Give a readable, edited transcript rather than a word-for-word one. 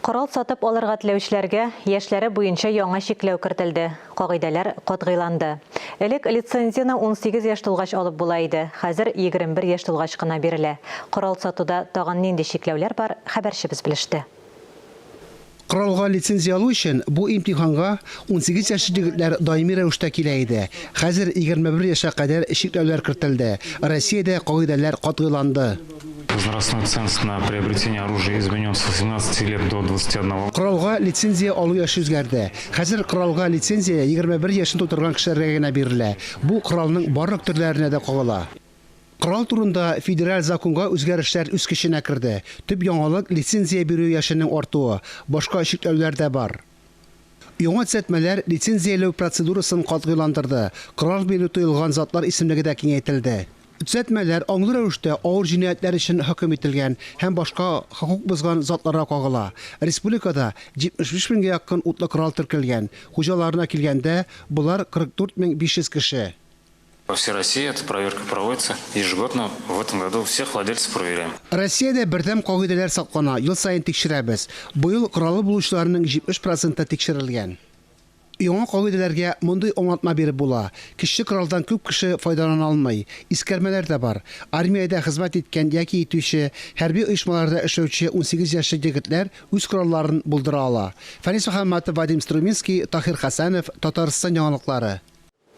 Корал сатып алырга теләүчеләргә яшьләре буенча яңа чикләү кертелде, кагыйдәләр катгыйланды. Элек лицензияне 18 яшь тулгач алып була иде, хәзер 21 яшь тулгач кына бирелә. Корал сатуда тагын нинди чикләүләр бар, хәбәрчебез белеште. Коралга лицензия алу өчен бу имтиханга 18 яшьлек егетләр даими рәвештә килә иде. Хәзер 21 яшькә кадәр чикләүләр кертелде. Россиядә кагыйдәләр катгыйланды. Возрастной ценз на приобретение оружия изменен с 18 лет до 21. Коралга лицензия алу яше үзгәрде. Хәзер коралга лицензия 21 яшен тутырган кешеләргә генә бирелә. Бу коралның барлык төрләренә дә кагыла. Корал турында федераль законга үзгәрешләр үз көченә керде. Төп яңалык, лицензия бирү яшенең артуы. Башка чикләүләр дә бар. Яңа төзәтмәләр лицензияләү процедурасын катгыйландырды, корал бирү тыелган затлар исемлеге дә киңәйтелде. Төзәтмәләр аңлы рәвештә авыр җинаятьләр өчен хөкем ителгән һәм башка хокук бозган затларга кагыла. Республикада 75 меңгә якын утлы корал теркәлгән. Хуҗаларына килгәндә, болар 44 500 кеше. По всей России эта проверка проводится ежегодно. В этом году всех владельцев проверяем. Россиядә бердәм кагыйдәләр саклана, ел саен тикшерәбез. Быел коралы булучыларның 70 проценты тикшерелгән. Яңа кагыйдәләргә мондый аңлатма биреп була, кече коралдан күп кеше файдалана алмый. Искәрмәләр дә бар. Армиядә хезмәт иткән яки итүче, хәрби оешмаларда эшләүче 18 яшьлек егетләр үз коралларын булдыра ала. Фәнис Мөхәммәтов, Вадим Струминский, Таһир Хәсәнов, Татарстан яңалыклары.